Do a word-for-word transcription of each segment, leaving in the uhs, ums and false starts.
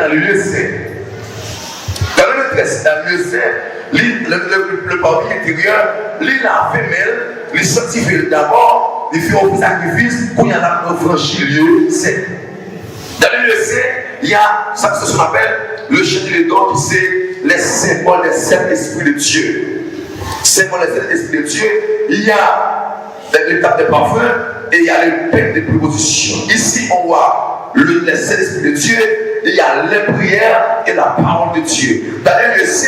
Dans le lieu saint. Dans le lieu très saint, dans le lieu saint, li, le, le, le parvis intérieur, li lave men l, li sanktifye l dabò, li fè yon sakrifis, kounye a l ap franchi lieu saint. Dans le lieu saint, il y a ça, c'est ce qu'on appelle le chêne de Lédon, qui c'est les symboles des sept esprits de Dieu. Symbole des sept esprits de Dieu, il y a les, les tables de parfum et il y a les pains de préposition. Ici, on voit le, les sept esprits de Dieu, il y a les prières et la parole de Dieu. Dans le lieu saint,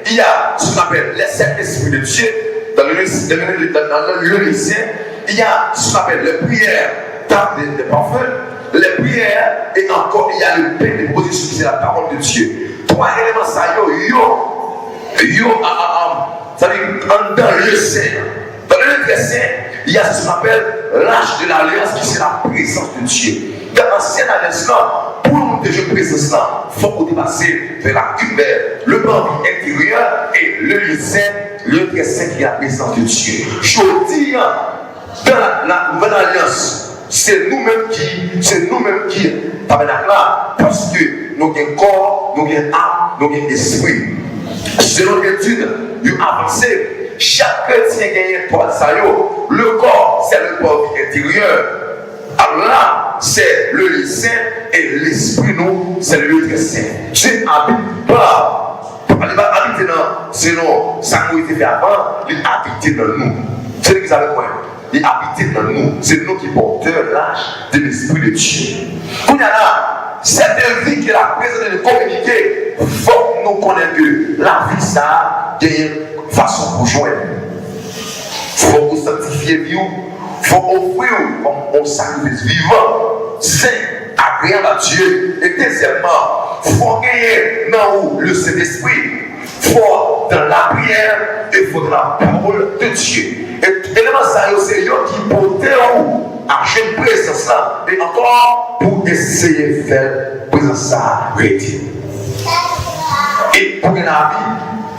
il y a ce qu'on appelle les sept esprits de Dieu. Dans le, dans le, dans, dans le lieu saint, il y a ce qu'on appelle les prières, table de, de parfum, les prières, et encore, il y a le pain de bénédiction, qui c'est la parole de Dieu. Twa eleman sa yo, yo, yo, a, a, a, sa vle di, anndan lieu saint. Dans le lieu très saint, il y a ce qu'on appelle l'arche de l'alliance, qui c'est la présence de Dieu. Dans l'ancienne alliance, là, pou nou te jwenn prezans lan, fòk ou te pase vers la, vers le parvis intérieur et le lieu saint, lieu très saint, qui est la présence de Dieu. Jodi a, dans la, la nouvelle alliance, se nou menm ki, se nou menm ki tabènak la, paske nou gen kò, nou gen am, nou gen espri. Selon etid yo avanse, chak kretyen genyen twa sa yo. Le corps, c'est le parvis intérieur. L'âme, c'est le lieu saint. Et l'esprit, nou, c'est le lieu très saint. Dieu habite pas. Li pa abite nan, selon sa Moyiz te fè avan, li abite nan nou. Se li ki sa avèk mwen. Li abite nan nou. Se nou ki pòtè lach de Lespri de Dye. Kounye a la, cette vie que la présence de Dieu communique, fòk nou konnen ke lavi sa a genyen fason pou jwenn. Fòk ou sanktifye vi w, fòk ou ofri w kòm yon sakrifis vivan, sen, agreyab a Dye. E dezyèmman, fòk genyen nan ou le Sentespri. Fò dans la prière et fò dans la parole de Dieu. E eleman sa yo se yo ki pote ou a jwenn prezans la. E ankò, pou eseye fè prezans sa rete. E pou gen lavi,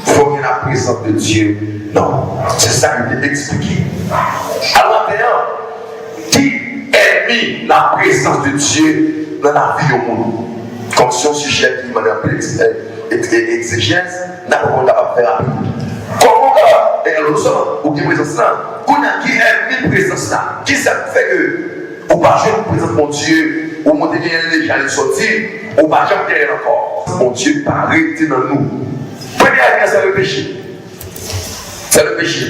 fò gen la prezans de Dieu nan ou. Se sa yo te eksplike. Alò, maten an, ki ènmi la prezans de Dieu nan lavi yon moun? Kòm se yon sijè ki mande anpil eks-, e, e, egzejèz, n ap pran kapab fè rapid. Kòman w kapab, e, alò, non sèlman ou gen prezans lan, kounye a ki ènmi prezans la? Ki sa k fè ke ou pa jwenn prezans Bondye, ou monte genyen l deja, li soti, ou pa janm genyen l ankò? Bondye pa rete nan nou. Premye ènmi an, se le peche. C'est le péché.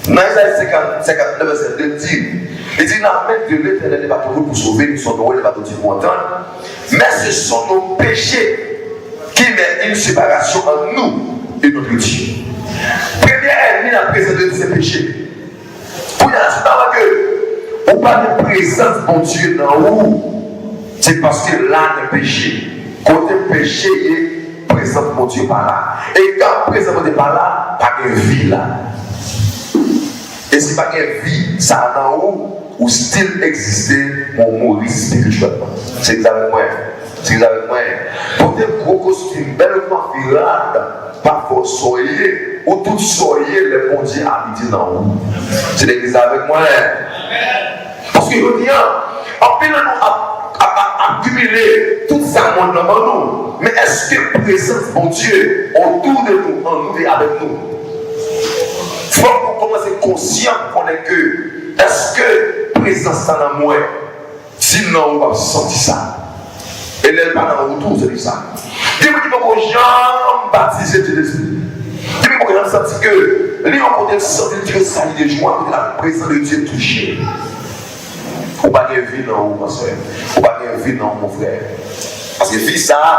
Dans Isaïe cinquante, cinquante-neuf, verset deux, il dit, il dit, la main de l'Éternel n'est pas trop courte pour sauver, ni son oreille n'est pas trop attentive pour entendre, mais ce sont nos péchés qui mettent une séparation entre nous et notre Dieu. Premye ènmi nan prezans de Dye se peche. Kounye a, si w ta wè ke ou pa gen prezans Bondye nan ou, se paske la nan peche. Kote peche ye, prezans Bondye pa la. E kan prezans Bondye pa la, pa gen vi la. E si pa gen vi sa a nan ou, ou still egziste, men w mouri espirityèlman. Se egzak mwen. Se egzak mwen. Pote gwo kostim, bèl kwafi, rad, pa fè w sa w ye, ou tout sa w ye lè Bondye abite nan ou. Se legliz avèk mwen. Paske jodi a, anpil nan nou ap, ap, ap akimile tout sa mond lan ban nou. Men èske prezans Bondye otou de nou, an nou e avèk nou? Fòk nou kòmanse konsyan pou konnen ke èske prezans sa nan mwen? Si nan ou, w ap santi sa. E lè l pa nan ou tou, se li sa. Gen moun ki poko janm batize Sentespri. Gen moun ki poko janm santi ke li yon kote l santi l treswayi de jwa, kote la prezans de Dye touche l. Ou pa gen vi nan ou, ma sè. Ou pa gen vi nan ou, mon frè. Paske vi sa a,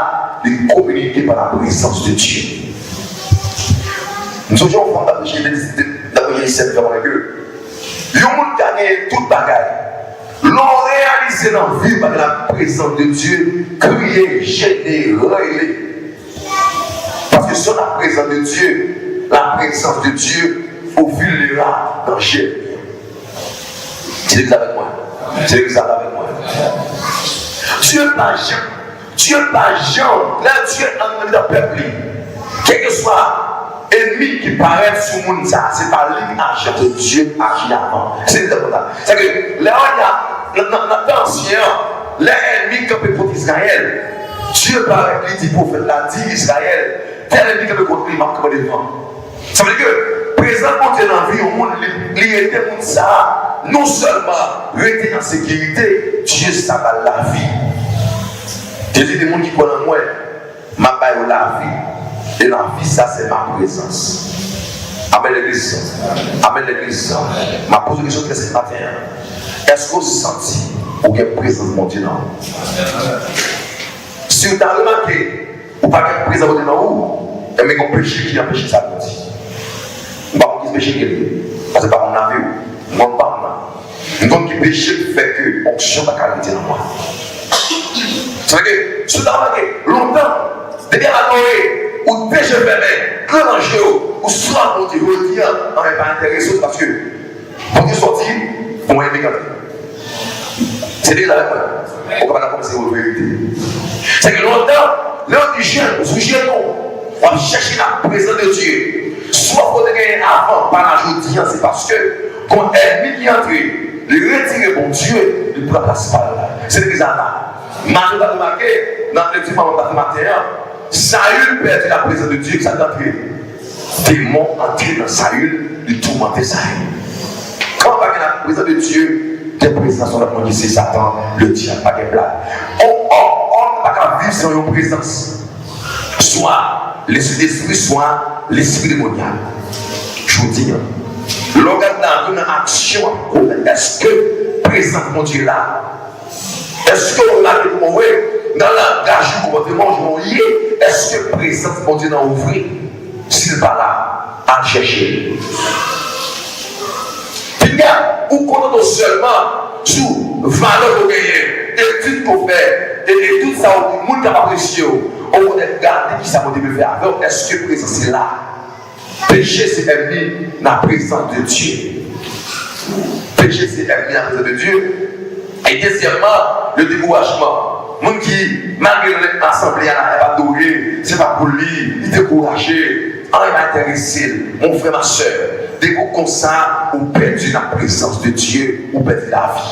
li kominike pa la prezans de Dye. M sonje yon fwa m t ap preche, m t ap preche isit, m t ap di ke yon moun ka genyen tout bagay. Lè w reyalize nan vi w pa gen la prezans de Dye, kriye, jene, rele. Paske sans la présence de Dieu, la présence de Dieu, ou vilnera nan jèn. Se li ki avèk mwen. Se li ki avèk mwen. Dye pa janm, Dye pa janm, lè Dye ann mitan pèp li, kèlkeswa ènmi ki parèt sou moun sa, se pa li k aji, se Dye k aji avan. Se li ki avèk mwen. Sèke lè w nan, nan, nan tan ansyen an, lè ènmi kanpe kont Izrayèl, Dye parèt, li di pwofèt la, di Izrayèl, tèl ènmi kanpe kont li, m ap kanpe devan. Sa vle di ke prezans Bondye nan vi yon moun, li, li ede moun sa a non sèlman rete an sekirite, Dye sa ba l lavi. Dye di, de moun ki kwè nan mwen, m ap ba yo lavi. E lavi sa se ma prezans. Amèn legliz. Amèn legliz. M ap poze yon kesyon trè senp maten an. Èske w santi ou gen prezans Bondye nan ou? Si w ta remake ou pa gen prezans Bondye nan ou, enben gen yon peche ki anpeche sa grandi. M pa konn ki peche gen li, paske pa konn lavi w. M konn pa m nan. M konn ki peche k fè ke onksyon pa ka rete nan mwen. Sa vle di, si w ta remake, lontan, depi ap adore, ou de je fèmen, gran nan je w, ou swaf Bondye, jodi a, anyen pa enterese w, paske Bondye sòti, bon, enmi k antre. Se deja avèk mwen. Ou kapab kòmanse wè verite. Se ke lontan, lè w te jèn, ou sou jenou, w ap chèche la prezans de Dye. Swaf ou te genyen avan, pa la jodi a, se paske gon ènmi ki antre, li retire Bondye, li pran plas pa l la. Se legliz la la. Maten w ta remake, nan lekti mwen ta fè maten an, Sayil pèdi la prezans de Dye, sa k antre? Demon antre nan Sayil, li toumante Sayil. Kan pa gen laprezans de Dye, gen prezans yon lòt moun ki se Satan, le dyab, pa gen blag. On òm, òm pa ka viv san yon prezans. Swa lespri, swa lespri demonyak. Jodi a, lè w gade lavi w nan aksyon ap komèt, èske prezans Bondye la? Èske w remake kòman w ye nan langaj ou, konpòteman w, jan w ye? Èske prezans Bondye nan ou vre? Si l pa la, al chèche l. Pinga, ou kontante w sèlman sou valè ke w genyen, etid ke w fè, e, e tout sa ou, moun k ap apresye w. Okontrè, gade kisa Bondye vle fè avè w. Èske prezans li la? Peche se ènmi nan prezans de Dye. Peche se ènmi nan prezans de Dye. E dezyèmman, le dekourajman. Moun ki, malgre l nan asanble a, l ap adore, se pa pou li, li dekouraje, anyen pa enterese l. Mon frè, ma sè, depi w konsa, ou pèdi nan prezans de Dye, ou pèdi lavi.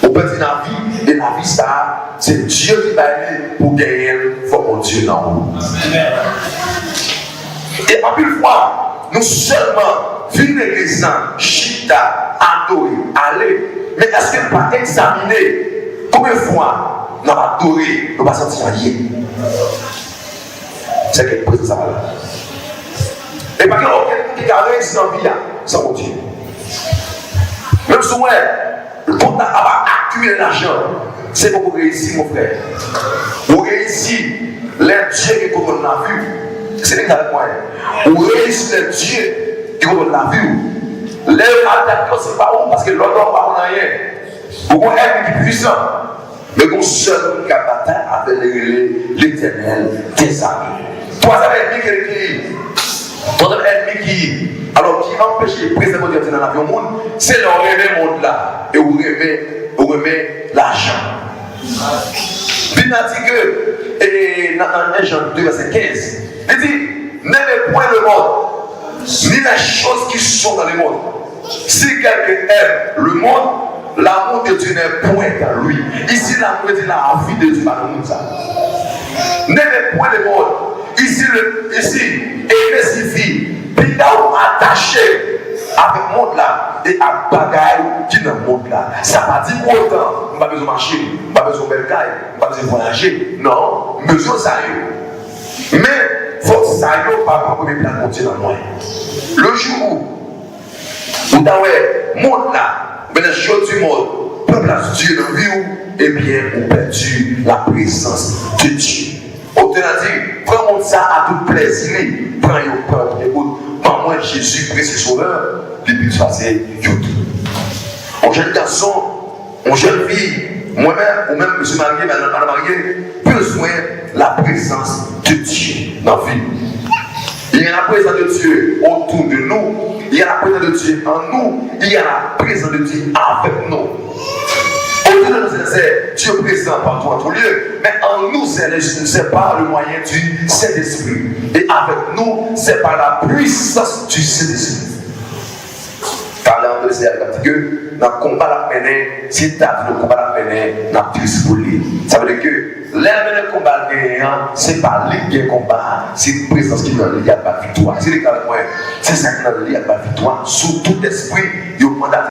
Ou pèdi lavi, e lavi sa a, se Dye ki bay li pou genyen l, fò Bondye nan ou. E anpil fwa, nou sèlman vin legliz la, chita, adore, ale. Men èske n pa egzamine konbyen fwa n ap adore, nou pa santi anyen? Se ke prezans sa pa la. E pa gen okenn moun ki ka reyisi nan vi a san Bondye. Menm si w wè, kont la ap akimile lajan, se poko reyisi, mon frè. Ou reyisi lè Dye gen kontwòl lavi w. Se li k avèk mwen. Ou reyisi lè Dye gen kontwòl lavi w. Lè yo atake w, se pa ou, paske lòt bò a ou pa konn anyen. Ou gon ènmi ki pwisan. Men gon sèl moun k ap batay avè l, li rele Letènèl dèzame. Twazyèm ènmi ki, ki, twazyèm ènmi ki, alò, ki anpeche prezans Bondye antre nan lavi yon moun, se lè w renmen mond la e ou renmen, ou renmen lajan. Bib la di ke, e, nan, nan en Jan de vèsè kenz, li di, N'aimez point le monde, ni les choses qui sont dans le monde. Si quelqu'un aime le monde, l'amour de Dieu n'est point en lui. Isi, l'amour de Dieu, lavi de Dye pa nan moun sa. N'aimez point le monde. Isi, le, isi, eme sifi, pinga w atache avèk mond la e ak bagay ki nan mond la. Sa pa di pou otan, m pa bezwen machin, m pa bezwen bèl kay, m pa bezwen vwayaje. Non, m bezwen sa yo. Men, fòk sa yo pa pran premye plas Bondye nan mwen. Le jou ou ta wè mond la, oubyen les choses du monde, pran plas Dye nan vi w, ebyen, ou pèdi la prezans de Dye. Otè la di, pran mond sa a tout plèzi li, pran yo, pran yo tout ekout. Ban mwen Jezi, presye Sovè, li plis pase yo tout. Yon jèn gason, yon jèn fi, mwen menm, ou menm, mesye marye, madanm, madanm marye, bezwen la prezans de Dye nan vi nou. Il y a la présence de Dieu autour de nous. Il y a la présence de Dieu en nous. Il y a la présence de Dieu avec nous. Autour de nous, c'est, c'est Dieu présent partout, en tout lieu. Mais en nous, c'est le, c'est par le moyen du Saint-Esprit. Et avec nous, c'est par la puissance du Saint-Esprit. Talè an, le Seigneur a dit que nan konba l ap mennen, si l ta vle konba l ap mennen, n ap viv sou pou li. Sa vle di ke lè l mennen konba l genyen an, se pa li k gen konba a, se prezans ki nan li y ap ba l viktwa. Si li k avèk mwen, se sa k nan li y ap ba l viktwa sou tout espri yo mandate